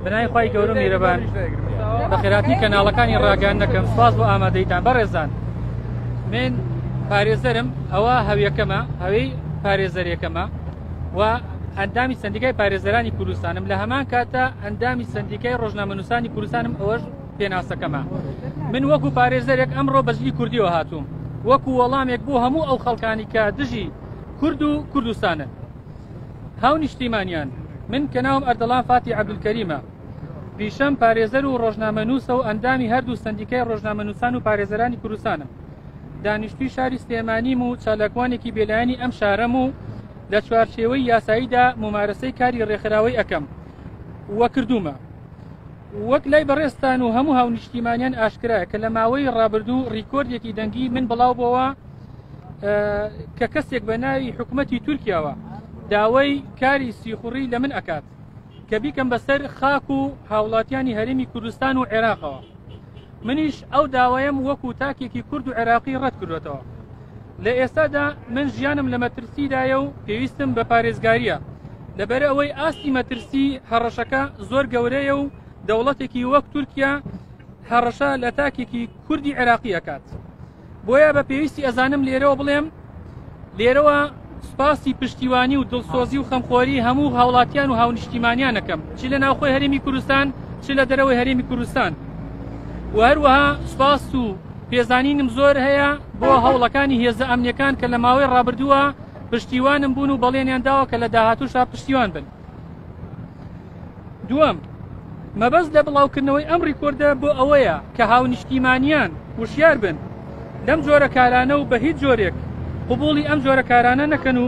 بەناوی خوای گەورە و میرەبان بەخێراتنی کەناڵەکانی ڕاگەیاندنەکەم سپاس بۆ ئامادەیتان بەڕێزان من پارێزەرم ئەوە هەویەکەمە هەوی پارێزەرەکەمە و ئەندامی سندیکای پارێزەرانی کوردستانم لە هەمان کاتە ئەندامی سندیکای ڕۆژنامەنووسانی کوردستانم ئەوەش پێناسەکەمە من وەکو پارێزەرێک ئەمڕۆ بەجلی کوردیەوە هاتووم وەکو وەڵامێک بۆ هەموو ئەو خەڵکانی کە دژی کورد و کوردستانن هاونیشتیمانیان، من کە ناوم ئەردەڵان فاتی عەبدولکەریمە، پیشەم پارێزەر و ڕۆژنامەنووسە و ئەندامی هەردوو سەندیکای ڕۆژنامەنووسان و پارێزەرانی کوردستانم. دانیشتووی شاری سلێمانیم و چالاکوانێکی بێلایەنی ئەم شارەم و لە چوارچێوەی یاساییدا مومارەسەی کاری ڕێکخراوەی ئەکەم و کردوومە. وەک لای بەڕێزتان و هەموو هاونیشتیمانیان ئاشکرایە کە لە ماوەی ڕابردوو ڕیکۆردێکی دەنگی من بڵاو بۆوە کە کەسێک بە ناوی حکوومەتی تورکیاوە داوای کاری سیخوڕی لە من ئەکات کە بیکەم بەسەر خاک و هاوڵاتیانی هەرێمی کوردستان و عێراقەوە منیش ئەو داوایەم وەکو تاکێکی کورد و عێراقی ڕەت کردوێتەوە لە ئێستادا من ژیانم لە مەترسیدایە و پێویستم بە پارێزگاریە لەبەر ئەوەی ئاستی مەترسی هەڕەشەکە زۆر گەورەیە و دەوڵەتێکی وەک تورکیا هەڕەشە لە تاکێکی کوردی عێراقی ئەکات بۆیە بە پێویستی ئەزانم لێرەوە بڵێم لێرەوە سپاسی پشتیوانی و دڵسۆزی و خەمخۆری هەموو هاوڵاتیان و هاونیشتیمانیانەکەم چ لە ناوخۆی هەرێمی کوردستان چ لە دەرەوەی هەرێمی کوردستان و هەروەها سپاس و پێزانینم زۆر هەیە بۆ هەوڵەکانی هێزە ئەمنیەکان کە لە ماوەی ڕابردووە پشتیوانم بوون و بەڵێنیان داوە کە لە داهاتووشا پشتیوان بن. دووەم، مەبەست لە بڵاوکردنەوەی ئەم ڕیکۆردە بۆ ئەوەیە کە هاونیشتیمانیان وشیار بن لەم جۆرە کارانە و بە هیچ جۆرێک قبوڵی ئەم جۆرە کارانە نەکەن و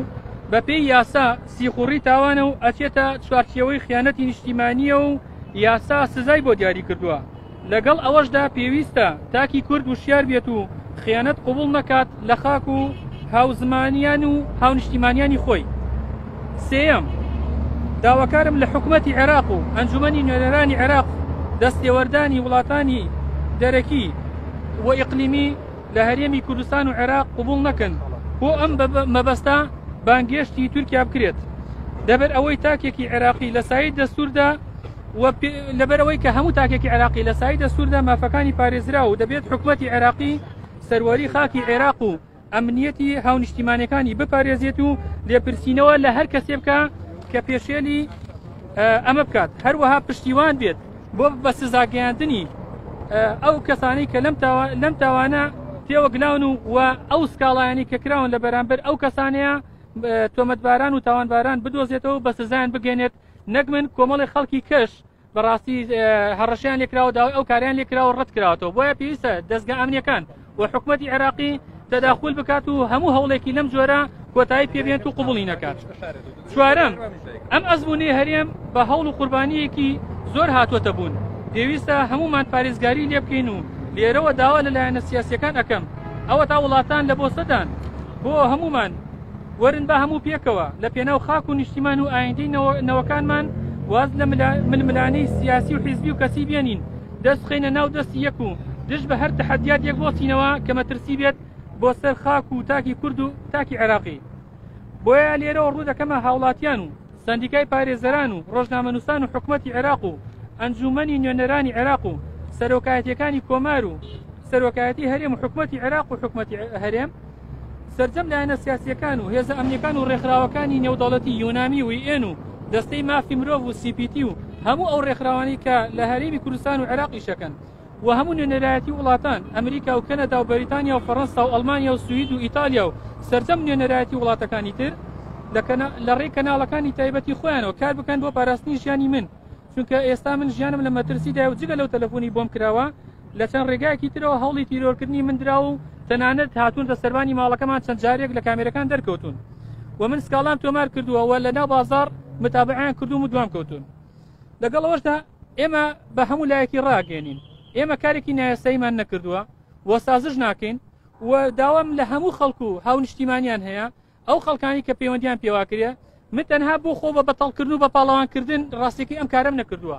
بەپێی یاسا سیخوڕی تاوانە و ئەچێتە چوارچێوەی خیانەتی نیشتیمانییە و یاسا سزای بۆ دیاری کردووە. لەگەڵ ئەوەشدا پێویستە تاکی کورد وشیار بێت و خیانەت قبوڵ نەکات لە خاک و هاوزمانیان و هاونیشتیمانیانی خۆی. سێیەم، داواکارم لە حکومەتی عێراق و ئەنجومەنی نوێنەرانی عێراق دەستێوەردانی وڵاتانی دەرەکی و ئیقلیمی لە هەرێمی کوردستان و عێراق قبوڵ نەکەن بۆ ئەم مەبەستە بانگێشتی تورکیا بکرێت لەبەر ئەوەی تاکێکی عێراقی لە سایەی دەستوردا و لەبەرئەوەی کە هەموو تاکێکی عێراقی لە سایەی دەستوردا مافەکانی پارێزراو و دەبێت حکومەتی عێراقی سەروەری خاکی عێراق و ئەمنیەتی هاونیشتیمانەکانی بپارێزێت و لێپرسینەوە لە هەر کەسێ بکە کە پێشێلی ئەمە بکات هەروەها پشتیوان بێت بۆ بە سزاگەیاندنی ئەو کەسانی کە لەم تاوانە تێوەگلاون و و ئەو سکاڵایانی کە کراون لە بەرامبەر ئەو کەسانەیە تۆمەتباران و تاوانباران بدۆزێتەوە بە سزایان بگەێنێت نەک من کۆمەڵی خەڵکی کەش بەڕاستی هەڕەشیان لێکراوە داوای ئەو کاریان لێکراوە ڕەت کراوەتەوە بۆیە پێویستە دەستگا ئەمنیەکان و حکوومەتی عێراقی تەداخول بکات و هەموو هەوڵێکی لەم جۆرە کۆتایی پێبێنت و قوبڵی نەکات چوارەم ئەم ئەزمونەی هەرێم بە هەوڵ و قوربانیەکی زۆر هاتووەتە بوون پێویستە هەمومان پارێزگاری لێ بکەین و لێرەوە داوا لە لایەنە سیاسیەکان ئەەکەم ئەوە تا وڵاتان لە بۆسەدان بۆ هەمومان وەرن با هەموو پێکەوە لە پێناو خاک و نیشتیمان و ئایندەی نەوەکانمان واز لە ململانێی سیاسی و حیزبی و کەسی بێنین، دەست بخەینە ناو دەستی یەک و دژ بە هەر تەحەدیاتێک بوەستینەوە کە مەترسی بێت بۆ سەر خاک و تاکی کورد و تاکی عێراقی. بۆیە لێرەوە ڕوو دەکەمە هاوڵاتیان و سەندیکای پارێزەران و ڕۆژنامەنووسان و حکومەتی عێراق و ئەنجوومەنی نوێنەرانی عێراق و سەرۆکایەتیەکانی کۆمار و سەرۆکایەتی هەرێم و حکومەتی عێراق و حکومەتی هەرێم سەرجەم لایەنە سیاسییەکان و هێزە ئەمنییەکان و ڕێکخراوەکانی نێودەوڵەتی یونامی و ئێن و دەستەی مافی مرۆڤ و سی پی تی و هەموو ئەو ڕێکخراوانەی کە لە هەرێمی کوردستان و عێراق ئیشەکەن و هەموو نوێنەرایەتی وڵاتان ئەمریکا و کەنەدا و بەریتانیا و فەڕەنسا و ئەڵمانیا و سوید و ئیتالیا و سەرجەم نوێنەرایەتی وڵاتەکانی تر لە ڕێی کەناڵەکانی تایبەتی خۆیانەوە کار بکەن بۆ پاراستنی ژیانی من چونکە ئێستا من ژیانم لە مەترسیدایە و جگە لەو تەلەفۆنی بۆم کراوە لە چەند ڕێگایەکی ترەوە هەوڵی تیرۆرکردنی من درا و تەنانەت هاتوونتە سەربانی ماڵەکەمان چەند جارێک لە کامێرەکان دەرکەوتون و من سکاڵام تۆمار کردووە و لە ناو بازاڕ متابعیان کردوم و دوام کەوتون لەگەڵ ئەوەشدا ئێمە بە هەموو لایەکی ڕاگەێنین ئێمە کارێکی نایاساییمان نەکردووە و سازش ناکەین و داوام لە هەموو خەڵک و هاونیشتیمانیان هەیە ئەو خەڵکانی کە پەیوەندیان پێواکرێ من تەنها بۆ خۆ بە بەتەڵکردن و بە پاڵەوانکردن ڕاستیەکەی ئەم کارم نەکردووە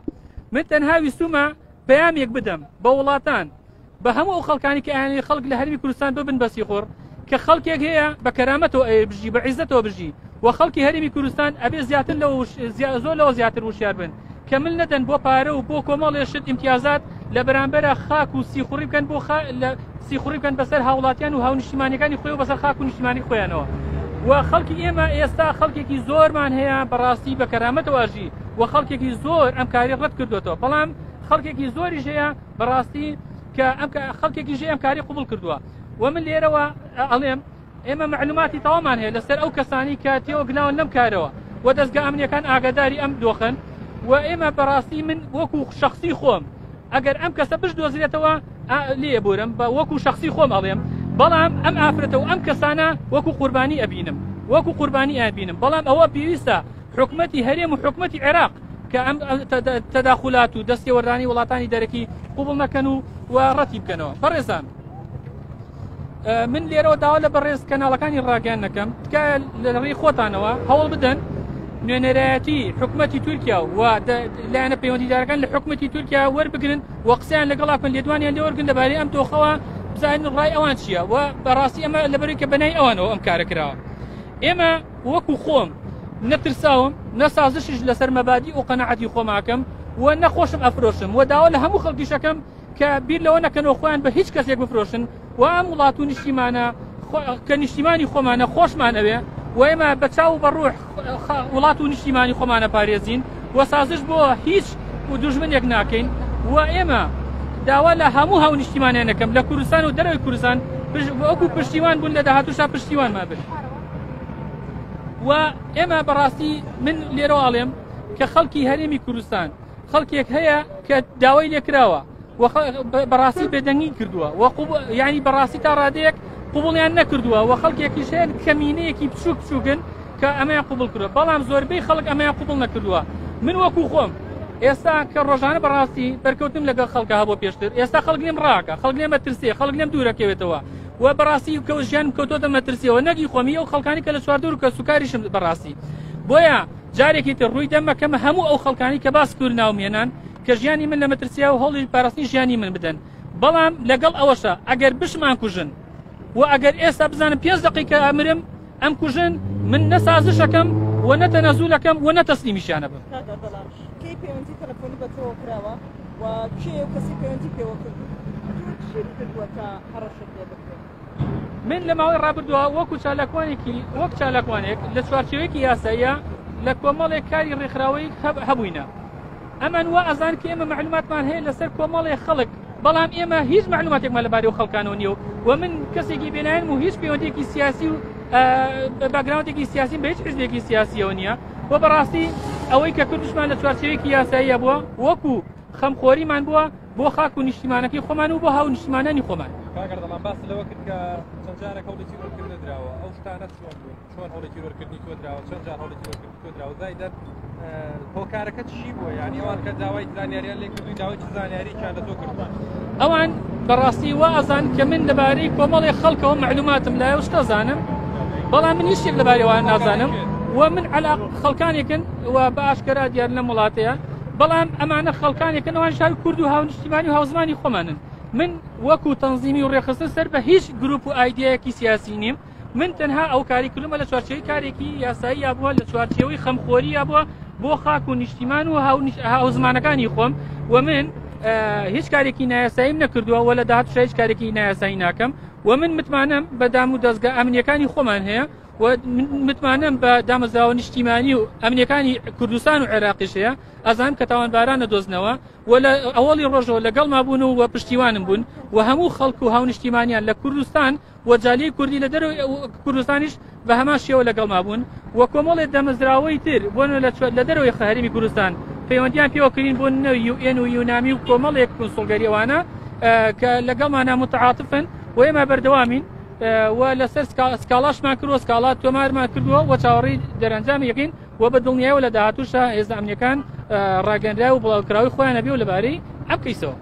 من تەنها ویستومە پەیامێک بدەم بە وڵاتان بە هەموو ئەو خەڵکانی کە ئەیانەوێ خەڵک لە هەرمی کوردستان ببن بە سیخوڕ کە خەڵکێک هەیە بە کەرامەتەوە ئەیە بژی بە عیزەتەوە بژی و خەڵکی هەرێمی کوردستان ئەبێ زیاتر لەوە زۆر لەوە زیاتر وشیار بن کە. کە مل نەدەن بۆ پارە و بۆ کۆمەڵێ شت ئیمتیازات لە بەرامبەرە خاک و سیخوڕی بکەن بۆ سیخوڕی بکەن بەسەر هاوڵاتیان و هاونیشتیمانیەکانی خۆی و بەسەر خاک و نیشتیمانی خۆیانەوە و خەڵکی ئێمە ئێستا خەڵکێکی زۆرمان هەیە بەڕاستی بە کەرامەتەوە ئەژی و خەڵکێکی زۆر ئەم کاری ڕەت کردوێتەوە، بەڵام خەڵکێکی زۆریش هەیە بەڕاستی کە ئەم خەڵکێکی ژێ ئەم کاری قوبڵ کردووە. و من لێرەوە ئەڵێم ئێمە معلوماتی تەوامان هەیە لەسەر ئەو کەسانی کە تێوەگلاون لەم کارەوە و دەستگا ئەمنیەکان ئاگاداری ئەم دۆخن و ئێمە بەڕاستی من وەکو شخصی خۆم ئەگەر ئەم کەسە بشدۆزرێتەوە لێ بورم بە وەکو شخصی خۆم ئەڵێم، بەڵام ئەم ئافرەتە و ئەم کەسانە وەکو قوربانی ئەبینم، وەکو قوربانی ئەبینم. بەڵام ئەوە پێویستە حکومەتی هەرێم و حکومەتی عێراق کە ئەم تەداخولات و دەستێوەردانی وڵاتانی دەرەکی قوبڵ نەکەن و و ڕەتی بکەنەوە. بەڕێزان من لێرەوە داوا لە بەڕێز کەناڵەکانی ڕاگەیان نەکەم، تکایە لە ڕێی خۆتانەوە هەوڵ بدەن نوێنەرایەتی حکومەتی تورکیا و لایەنە پەیوەندیدارەکان لە حکومەتی تورکیا وەربگرن و قسەیان لەگەڵا بکەن، لێدوانیان لێوەرگن لەبارەی ئەم دۆخەوە، بزانن ڕای ئەوان چییە. و بەڕاستی ئەمە لەبەرەی کە بەنای ئەوانەوە ئەم کارە کراوە. ئێمە وەکو خۆم نەترساوم نە سازشیش لەسەر مەبادی و قەناعەتی خۆماکەم و نەخۆشم ئەفرۆشم و داوا لە هەموو خەڵکیشەکەم کە بیر لەوە نەکەنەوە خۆیان بە هیچ کەسێک بفرۆشن و ئەم وڵات و نیشتیمانە کە نیشتیمانی خۆمانە خۆشمان ئەوێ و ئێمە بە چاو و بە ڕوح وڵات و نیشتیمانی خۆمانە پارێزین و سازش بۆ هیچ و دوژمنێک ناکەین. و ئێمە داوا لە هەموو هاونیشتیمانیان دەکەم لە کوردستان و دەرەوەی کوردستان وەکو پشتیوان بوون لە داهاتووشا پشتیوانمان بن. و ئێمە بەڕاستی من لێرەوە ئەڵێم کە خەڵکی هەرێمی کوردستان خەڵکێک هەیە کە داوای لێکراوە و بەڕاستی بێدەنگی کردووە و یعنی بەڕاستی تا ڕادەیەک قوبڵیان نەکردووە و خەڵکێکیش هەیە کەمینەیەکی بچووک بچووکن کە ئەمەیان قوبڵ کردووە، بەڵام زۆربەی خەڵک ئەمەیان قوبڵ نەکردووە. من وەکو خۆم ئێستا کە ڕۆژانە بەڕاستی بەرکەوتنم لەگەڵ خەڵکە هەبوو پێشتر، ئێستا خەڵک لێم ڕاکە، خەڵک لێم مەترسێ، خەڵک لێم دوورەکەوێتەوە و بەڕاستی کە ژیانم کەوتۆتە مەترسیەوە، نەگی خۆمی ئەو خەڵکانی کە لە چواردەور و کەسوکاریشم بەڕاستی. بۆیە جارێکی تر ڕووی دەمەکەمە هەموو ئەو خەڵکانی کە باس کرد ناوم هێنان کە ژیانی من لە مەترسیە و هەوڵی پاراستنی ژیانی من بدەن. بەڵام لەگەڵ ئەوەشە ئەگەر بشمان کوژن و ئەگەر ئێستا بزانم 5 دقیقە ئەمرم ئەم کوژن، من نە سازشەکەم و نە تەنەزولەکەم و نە تەسلیمیشیانە بم. کەی پەیوەندی تەلەفۆنی بە تۆوە کراوە و کێ و کەسی پەیوەندی پێوە کردووە؟ تۆ چیت کردووە تا هەڕەشەت لێ بکرێت؟ من لە ماوەی ڕابردووە وەکو چالاکوانێکی وەک چالاکوانێک لە چوارچێوەیەکی یاساییە لە کۆمەڵێک کاری ڕێکخراوەی هەبووینە. ئەمان وا ئەزان کە ئێمە معلوماتمان هەیە لەسەر کۆمەڵێ خەڵک، بەڵام ئێمە هیچ معلوماتێکمان لەبارەی ئەو خەڵکانەوە نییە و من کەسێکی بێلایەنم و هیچ پەیوەندیەکی سیاسی و باگراوندێکی سیاسیم بە هیچ حزبێکی سیاسیەوە نییە و بەڕاستی ئەوەی کە کردشمان لە چوارچێوەیەکی یاساییە بووە وەکو خەمخۆریمان بووە بۆ خاک و نیشتیمانەکەی خۆمان و بۆ هاونیشتیمانانی خۆمان. کاک ئەردەڵان باست لەوە کرد کە چەند جارێک هەوڵی تیرۆرکردن دراوە، ئەو شتانە چۆن بوون؟ چۆن هەوڵی تیرۆرکردنی تۆ دراوە؟ چەند جار هەوڵی تیرۆرکردنی تۆ دراوە؟ زایدەن هۆکارەکە چی بووە؟ یعنی ئەوان کە داوای زانیاریان لێ کردووی داوای چ زانیارییان لە تۆ کردووە؟ ئەوان بەڕاستی وا ئەزان کە من لەبارەی کۆمەڵی خەڵکەوە معلوماتم لایە و شتە زانم، بەڵام من هیچ شتێک لەبارەی ئەوان نازانم و من عەلاق خەڵکانێکن و بە ئاشکرا دیار لەم وڵاتەیە، بەڵام ئەمانە خەڵکانێکن ئەوان شاری کورد و هاونیشتیمانی و هاوزمانی خۆمانن. من وەکو تەنزیمی و ڕێکخستن سەر بە هیچ گروپ و ئایدیایەکی سیاسی نیم. من تەنها ئەو کاری کردومە لە چوارچێوەی کارێکی یاسایی یا بووە لە چوارچێوەی خەمخۆری یا بووە بۆ خاک و نیشتیمان و هاوزمانەکانی خۆم و من هیچ کارێکی نایاساییم نەکردووە و لە داهاتووشا هیچ کارێکی نایاسایی ناکەم و من متمانەم بە دام و دەستگا ئەمنیەکانی خۆمان هەیە و متمانەم بە دامەزراوە نیشتیمانی و ئەمنیەکانی کوردستان و عێراقیش هەیە. ئەزانم کە تاوانباران نەدۆزنەوە و لە ئەوەڵی ڕۆژەوە لەگەڵما بوون و پشتیوانم بوون و هەموو خەڵک و هاونیشتیمانیان لە کوردستان و جالیەی کوردی لە دەرەوەی کوردستانیش بە هەمان شێوە لەگەڵما بوون و کۆمەڵێ دەمەزراوەی تر بۆ لە دەرەوەی هەرێمی کوردستان پەیوەندیان پێوە کردین بۆ نە UN و یونامی و کۆمەڵێک کونسوڵگەری ئەوانە کە لەگەڵمانە متعاطفن و ئێمە بەردەوامین و لەسەر سکاڵاشمان کردووە، سکاڵا تۆمارمان کردووە و چاوەڕێی دەرەنجامی یەکەین و بە دڵنیایەوە لە داهاتووشا هێزە ئەمنیەکان ڕاگەنراو و بڵاوکراوی خۆیان هەبێ و لەبارەی ئەم کەیسەوە.